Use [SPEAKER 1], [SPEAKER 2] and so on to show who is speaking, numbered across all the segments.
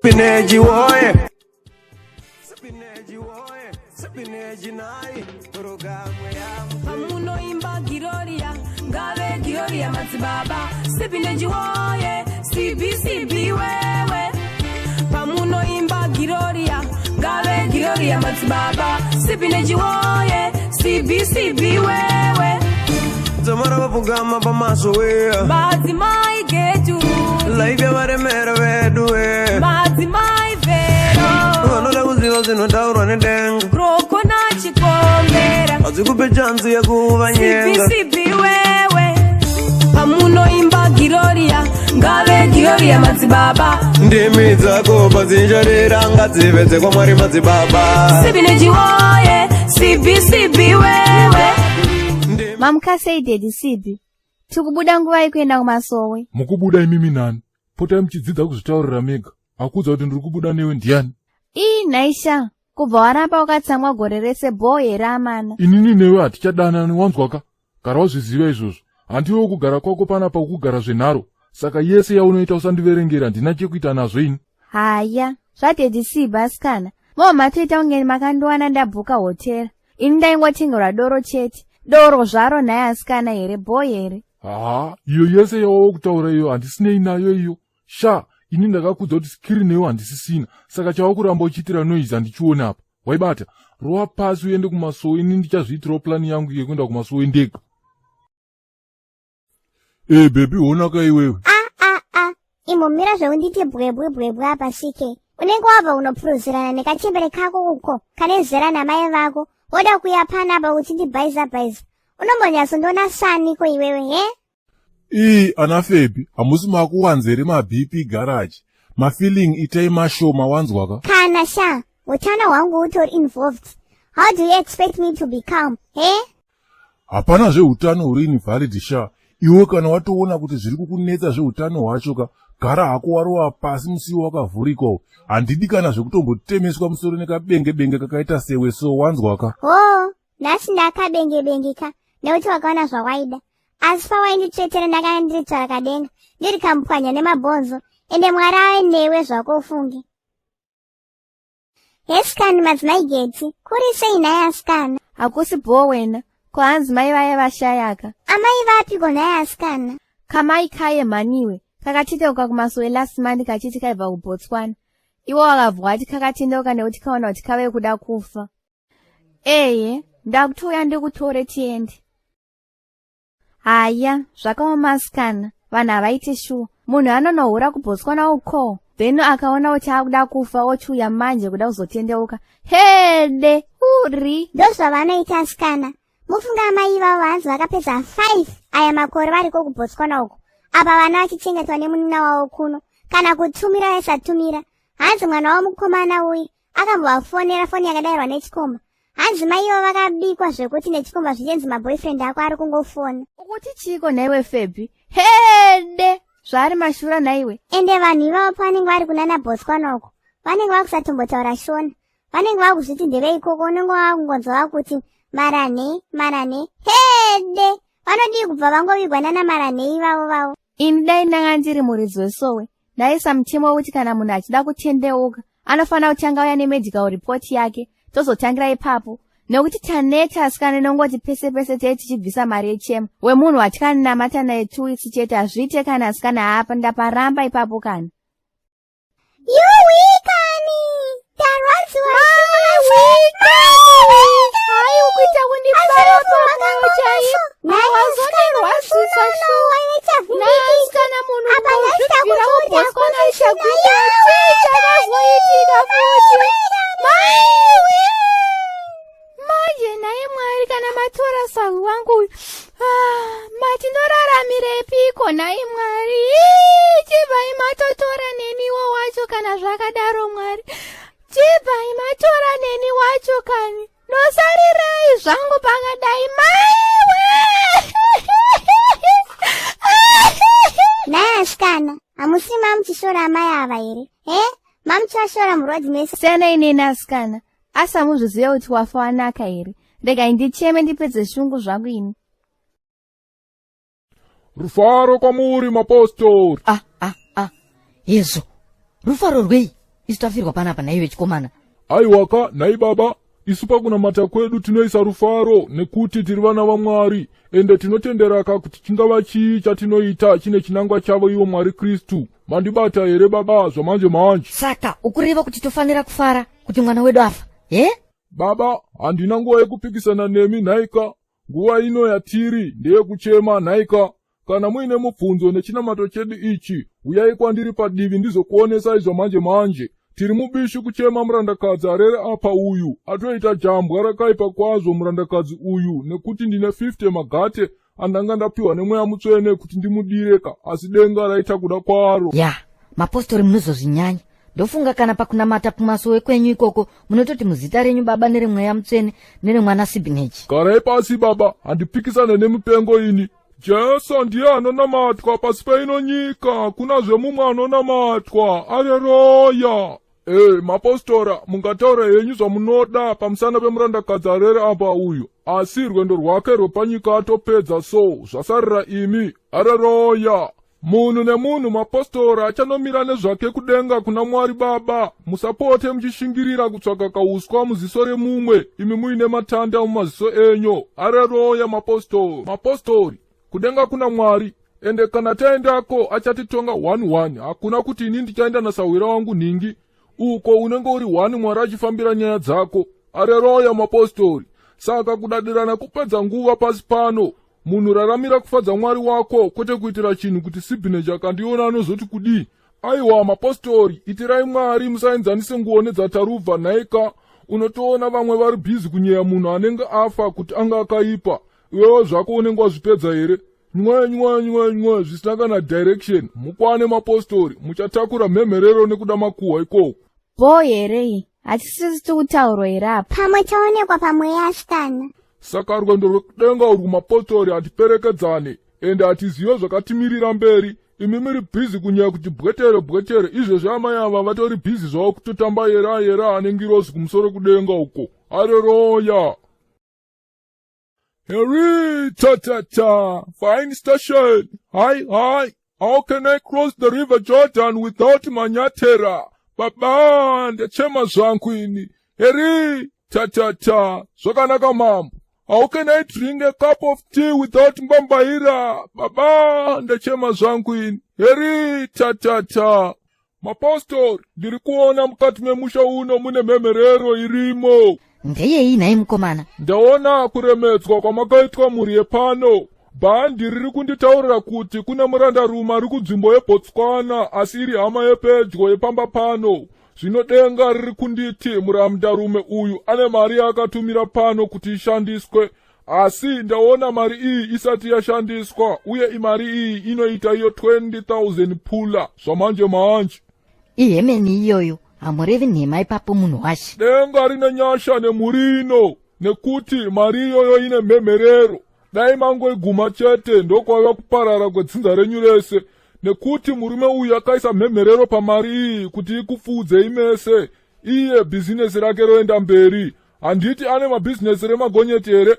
[SPEAKER 1] Sipineji woye Sipineji woye Sipineji nai Programu ya
[SPEAKER 2] Pamunoimba Giroria, ngave Giroria madzibaba. Sipineji woye, CBCB wewe. Pamunoimba Giroria, ngave Giroria madzibaba. Sipineji woye, CBCB wewe.
[SPEAKER 1] Dzamara vapfugama pamaso we.
[SPEAKER 2] Madzimai getu.
[SPEAKER 1] Life yavaremera vedu we.
[SPEAKER 2] Madzimai vero.
[SPEAKER 1] Vanoda kuziva zvinotaurwa nedenga.
[SPEAKER 2] Kroko nachikombera.
[SPEAKER 1] Hadzikupe chanzi yekuvanyenga.
[SPEAKER 2] CBCB wewe. Pamunoimba Giroria, ngave Giroria madzibaba.
[SPEAKER 1] Ndimi dzako padzinjarira ngadzive dzekwamwari madzibaba.
[SPEAKER 2] Sipineji woye, CBCB wewe.
[SPEAKER 3] Mamuka sei Daddy Sibi? Tikubuda nguva yekuenda kumasowe.
[SPEAKER 4] Mukubuda imimi nani? Potai muchidzidza kuzvitaurira mega. Akuudza kuti ndiri kubuda newe ndiani?
[SPEAKER 3] Ii nhai sha, kubva waramba wakatsamwa gore rese bhoo here amana?
[SPEAKER 4] Inini newe hatichadanani wanzwaka? Gara wazviziva izvozvo. Handiwe kugara kwako panapa ukugara zvenharo. Saka yese yaunoita usandiverengera handina chekuita nazvo ini.
[SPEAKER 3] Haya, zvaDaddy Sibi asikana. Mobva matoita kunge makandiwana ndabhuka hotera. Ini ndaingotengerwa doro chete. Doro zvaro nhai asikana here bhoo here?
[SPEAKER 4] Haa, iyo yese yawava kutaura iyo handisinei nayo iyo. Sha, ini ndakakudza kuti skiri newe handisisina. Saka chava kuramba uchiitira noise handichioni apa. Waibata, rova pasi uende kumasowe ini ndichazviitirawo plan yangu yekuenda kumasowe ndega. Eh baby honaka iwewe.
[SPEAKER 5] Ah ah ah, imbomira zveunditi bwebwe bwebwe apa CK. Unenge wabva unopuruzirana nekachembere kako uko kane zera namai vako woda kuya panapa uchindibhaiza bhaiza. Unombonyatsondiona saniko iwewe he?
[SPEAKER 4] Ii ana Febi hamusi makuwanza here maBP garage. Mafeeling itai mashoma wanzwaka.
[SPEAKER 5] Kana sha, utano hwangu utori involved. How do you expect me to be calm, he?
[SPEAKER 4] Hapana zveutano huri invalid sha. Iwe kana watoona kuti zviri kukunetsa zveutano hwacho ka, gara hako warova pasi musiwo wakavhurika uyu. Handidi kana zvekutombotemeswa musoro nekabenge benge kakaita sewe so wanzwaka.
[SPEAKER 5] Hoo, nhasi ndakabenge benge ka, nekuti wakaona zvawaida. Asi pawainditsvetera ndakanga ndiri tsvarakadenga, ndiri kamupwanya nemabhonzo, ende Mwari ave newe zvako ufunge. Hesikani madzimai Getsi, kuri sei nhai asikana?
[SPEAKER 3] Hakusi bhoo wena, ko hanzi mai vaya vashayaka.
[SPEAKER 5] Amai vapiko nhai asikana?
[SPEAKER 3] Kamai kaye mhaniwe, kakatendeuka kumasowe last month kachiti kaibva kuBotswana. Iwo wakabva wati kakatendeuka nekuti kaona kuti kave kuda kufa. Eye, ndakutouya ndikutore tiende. Haya, zvakaoma asikana, vanhu havaite shuwa. Munhu anonohura kuBotswana uko, then akaona kuti akuda kufa ochiuya manje kuda kuzotendeuka. Hede, uri.
[SPEAKER 5] Ndozvavanoita asikana. Mufunga amai ivavo hanzi vakapedza 5 aya makore variko kuBotswana uko. Apa vana vachichengetwa nemunina wavo kuno. Kana kutumira vaisatumira. Hanzi mwana wavo mukomana uye akambovafonera foni yakadairwa nechikomba. Hanzi mai ivo vakabikwa zvekuti nechikomba zvichinzi maboyfriend ako ari kungofona.
[SPEAKER 3] Ukuti chiiko nhaiwe Febby? Hede! Zvaari mashura nhaiwe.
[SPEAKER 5] Ende vanhu ivavo pavanenge vari kunana Botswana uko vanenge vakusatombotaura Shona. Vanenge vakuzviti ndeveikoko unenge wakungonzwa vakuti maranhei maranhei. Hede! Vanodii kubva vangovigwa nana maranhei ivavo vavo.
[SPEAKER 3] Ini dai ndanga ndiri muridzi wesowe ndaisa mutemo wekuti kana munhu achida kutendeuka anofanira kutanga auya nemedical report yake tozotangira ipapo nekuti taneta asikana inongoti pese pese tee tichibvisa mari yechema wemunhu watyanamata naye 2 weeks chete hazviite kana asikana haapa ndaparamba ipapo kana.
[SPEAKER 5] Yuwi kani! Ndarwadziwa
[SPEAKER 3] Hayi ukuita kundibaya pamwoyo chaipo. Wazondirwadzisa shuwa. Nhasi kana munhu unozvibvira kuBotswana ichakuita chii chakazoitika futi? Maiwe! Manje nhai Mwari kana matora sahwi wangu uyu. Ah, mati ndoraramirepiko nhai Mwari? Ii, chibvai matotora neniwo wacho kana zvakadaro Mwari. Chibvai matora neni wacho kani. Ndosarirai zvangu pakadai maiwe.
[SPEAKER 5] Nhai asikana, hamusi mamuchishora amai ava here? He? Mamuchivashora muroad mese.
[SPEAKER 3] Siyanai neni asikana. Asi hamuzvizive kuti wafa wanaka here? Regai ndicheme ndipedze shungu zvangu ini.
[SPEAKER 4] Rufaro kwamuri mapostori.
[SPEAKER 6] Ah, ah, ah. Hezvo, rufaro rwei? Isu tafirwa panapa nhaiwe chikomana.
[SPEAKER 4] Aiwaka nhai baba, isu pakunamata kwedu tinoisa rufaro nekuti tiri vana vaMwari, ende tinotenderaka kuti chingava chii chatinoita chine chinangwa chavo ivo Mwari Kristu. Mandibata here baba zvamanje manje?
[SPEAKER 6] Saka ukureva kuti tofanira kufara kuti mwana wedu afa, he?
[SPEAKER 4] Baba, handina nguva yekupikisana nemi nhaika. Nguva ino yatiri ndeyekuchema nhaika. Kana muine mubvunzo nechinamato chedu ichi, uyai kwandiri padivi ndizokuonesai zvamanje manje. Tiri mubishi kuchema murandakadzi arere apa uyu. Atoita jambwa rakaipa kwazvo murandakadzi uyu nekuti ndine 50 magate andanga ndapiwa nemweya mutsvene kuti ndimudireka, asi denga raita kuda kwaro.
[SPEAKER 6] Ya, mapostori munozozvinyanya. Ndofunga kana pakunamata kumasowe kwenyu ikoko munototi muzita renyu baba neremweya mutsvene neremwana Sibhineji.
[SPEAKER 4] Garai pasi baba, handipikisane nemipengo ini. Jesu ndiye anonamatwa pasi peino nyika, hakunazve mumwe anonamatwa. Areroya! Ee, mapostora, mungataura henyu zvamunoda pamusana pemurandakadzi arere apa uyu, asi rwendo rwake rwepanyika atopedza so, zvasarira imi. Areroya! Munhu nemunhu mapostora achanomira nezvake kudenga kuna Mwari Baba. Musapote muchishingirira kutsvaka kauswa muziso remumwe, imi muine matanda mumaziso enyu. Areroya mapostori. Mapostori, kudenga kuna Mwari. Ende kana taendako achatitonga 1-1. Hakuna kuti ini ndichaenda nasahwira wangu nhingi. Uko unenge uri 1 Mwari achifambira nyaya dzako. Areroya mapostori. Saka kudadirana kupedza nguva pasi pano. Munhu raramira kufadza Mwari wako kwete kuitira chinhu kuti Sibhineji akandiona anozoti kudii. Aiwa mapostori, itirai Mwari musaenzanise nguo nedzaTarubva nhaika. Unotoona vamwe vari bhizi kunyeya munhu anenge afa kuti anga akaipa. Iwewe zvako unenge wazvipedza here? Nywe nywe nywe nywe zvisina kana direction. Mukwane mapostori, muchatakura mhemherero nekuda makuhwa ikoko.
[SPEAKER 3] Bhoo here iyi? Hatisisi tikutaurwa here apa?
[SPEAKER 5] Pamwe chaonekwa pamweya asikana.
[SPEAKER 4] Saka rwendo rwekudenga urwu mapostori hatiperekedzane ende hatizive zvakatimirira mberi. Imi muri bhizi kunyaya kuti bwetere bwetere, izvezvi amai ava vatori bhizi zvavo kutotamba yera yera nengirozi kumusoro kudenga uko. Areroya! Harry, ta ta ta, fine station. Hi hi, how can I cross the river Jordan without manyatera? Baba, ndachema zvangu ini. Harry, ta ta ta, zvakanaka mambo. How can I drink a cup of tea without mbambaira? Baba, ndachema zvangu ini. Harry, ta ta ta. Mapostori, ndiri kuona mukati memusha uno mune mhemherero irimo.
[SPEAKER 6] Ndeyei nhai mukomana?
[SPEAKER 4] Ndaona kuremedzwa kwamakaitwa mhuri yepano. Bhandi riri kunditaurira kuti kune murandarume ari kunzvimbo yeBotswana asi iri hama yepedyo yepamba pano. Zvino denga riri kunditi murandarume uyu ane mari yaakatumira pano kuti ishandiswe. Asi ndaona mari iyi isati yashandiswa uye imari iyi inoita iyo 20,000 pula zvamanje manje.
[SPEAKER 6] Ihemeni iyoyo, hamurevi nhema ipapo munhu washe.
[SPEAKER 4] Denga rine nyasha nemhuri ino nekuti mari iyoyo ine mhemherero. Dai mangoiguma chete ndokwava kuparara kwedzinza renyu rese nekuti murume uyu akaisa mhemherero pamari iyi kuti ikupfuudzei mese. Iye bhizinesi rake roenda mberi. Handiti ane mabhizinesi remagonyeti here?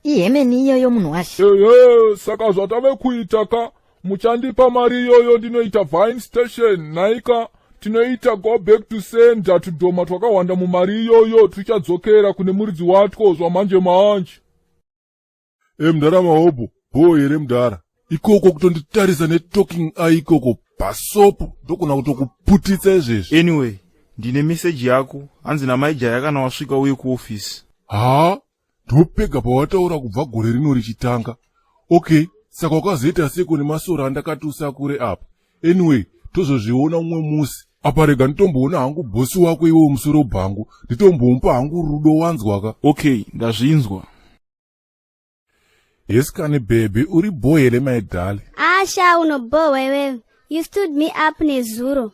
[SPEAKER 6] Ihemeni iyoyo munhu washe.
[SPEAKER 4] Ehe, saka zvatave kuita ka, muchandipa mari iyoyo ndinoita Vine Station nhaika. Tinoita go back to sender tudhoma twakawanda mumari iyoyo tuchadzokera kune muridzi watwo zvamanje manje. Mudhara Mahobo, bhoo here mudhara? Ikoko kutonditarisa netalking eye ikoko pasopo ndokona kutokuputitsa izvezvi.
[SPEAKER 7] Anyway, ndine message yako, hanzi namai Jaya kana wasvika uye kuofisi.
[SPEAKER 4] Haa, ndopega pawataura kubva gore rino richitanga. Okay, saka wakazoita seko nemasora andakati usakure apa. Anyway, tozozviona umwe musi. Apa rega nditomboona hangu bhosi wako iwe musoro bhangu, nditombomupa hangu rudo wanzwaka.
[SPEAKER 7] Okay, ndazvinzwa.
[SPEAKER 4] Yes kani baby, uri bho here my darling?
[SPEAKER 5] Asha unobhowa iwewe. You stood me up nezuro.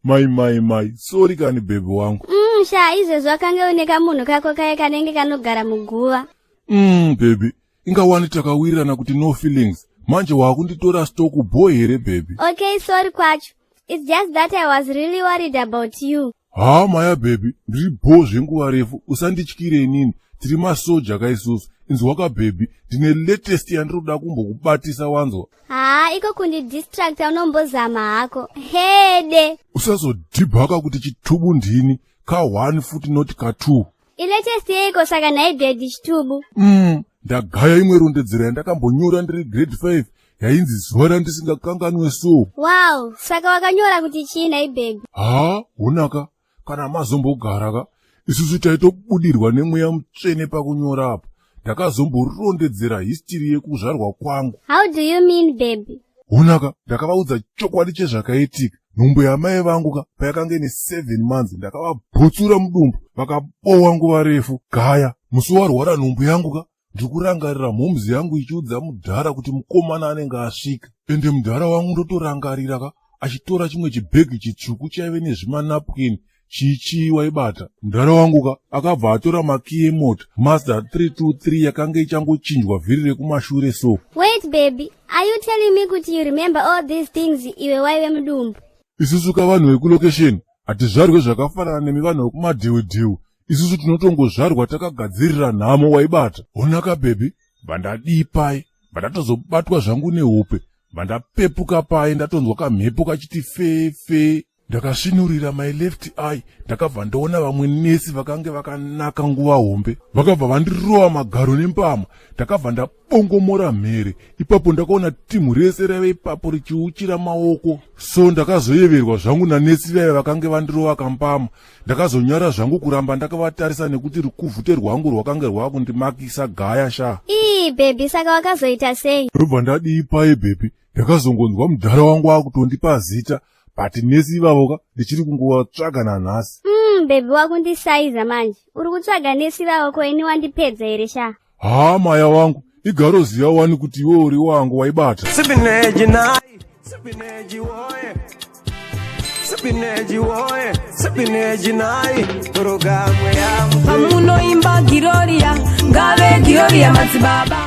[SPEAKER 4] Mai mai mai, sorry kani baby wangu.
[SPEAKER 5] Sha izvezvi wakange une kamunhu kako kaye kanenge kanogara muguva.
[SPEAKER 4] Baby, ingawani takawirirana kuti no feelings. Manje wakunditora stock bho here baby?
[SPEAKER 5] Okay, sorry kwacho. It's just that I was really worried about you.
[SPEAKER 4] Haa maya baby, ndiri bho zvenguva refu, usandityire inini. Tiri masoja kaisusu. Inzwaka bhebhi, ndine latest yandiri kuda kumbokubatisa wanzwa.
[SPEAKER 5] Haa, iko kundidistracta unombozama hako. Hede.
[SPEAKER 4] Usazodhibhaka kuti chitubu ndini, ka1 futi not ka2.
[SPEAKER 5] Ilatest yeiko saka nhai daddy chitubu?
[SPEAKER 4] Ndagaya imwe rondedzero yandakambonyora ndiri grade 5 yainzi zuva randisingakanganwe so.
[SPEAKER 5] Wow, saka wakanyora kuti chii nhai baby?
[SPEAKER 4] Haa, honaka, kana mazombogara ka, isusu taitobudirwa nemweya mutsvene pakunyora apa. Ndakazomborondedzera history yekuzvarwa kwangu.
[SPEAKER 5] How do you mean baby?
[SPEAKER 4] Honaka, ndakavaudza chokwadi chezvakaitika. Nhumbu yamai vangu ka payakanga ine 7 months ndakavabhutsura mudumbu vakabowa nguva refu. Gaya, musi warwara nhumbu yangu ka, ndiri kurangarira mhomzi yangu ichiudza mudhara kuti mukomana anenge asvika. Ende mudhara wangu ndotorangarira ka achitora chimwe chibhegi chitsvuku chaive nezvimanapukeni chii waibata. Mudhara wangu ka akabva atora makiyi emota Mazda 323 yakanga ichangochinjwa vhiri rekumashure so.
[SPEAKER 5] Wait baby, are you telling me kuti you remember all these things iwe waive mudumbu?
[SPEAKER 4] Isusu ka vanhu vekulokesheni hatizvarwe zvakafanana nemi vanhu vekumadhewudhewu. Isusu tinotongozvarwa takagadzirira nhamo waibata. Honaka bhebhi, bva pai, bva ndatozobatwa zvangu nehope, bva ndapepuka pai ndatonzwa kamhepo kachiti fe fe. Ndakasvinurira my left eye, ndakabva ndaona vamwe nesi vakange vakanaka nguva hombe. Vakabva vandirova magaro nembama, ndakabva ndabongomora mhere. Ipapo ndakaona timu rese raive ipapo richiuchira maoko. So ndakazoyeverwa zvangu nanesi vaiva vakange vandirova kambama. Ndakazonyara zvangu kuramba ndakavatarisa nekuti rukuvhute rwangu rwakange rwakundimakisa gaya sha.
[SPEAKER 5] Ii baby, saka wakazoita sei?
[SPEAKER 4] Ndobva ndadii pai bhebhi, ndakazongonzwa mudhara wangu akutondipa zita, but nesi ivavo ka ndichiri kungovatsvaga nanhasi.
[SPEAKER 5] Baby wakundisaiza manje. Uri kutsvaga nesi vavo ko ini wandipedza here sha?
[SPEAKER 4] Haa maya wangu, igaroziva wani kuti iwe uri wangu waibata.
[SPEAKER 1] Sipineji nai, sipineji woye. Sipineji woye, sipineji nai, programu ya
[SPEAKER 2] Pamunoimba Giroria, ngave Giroria madzibaba.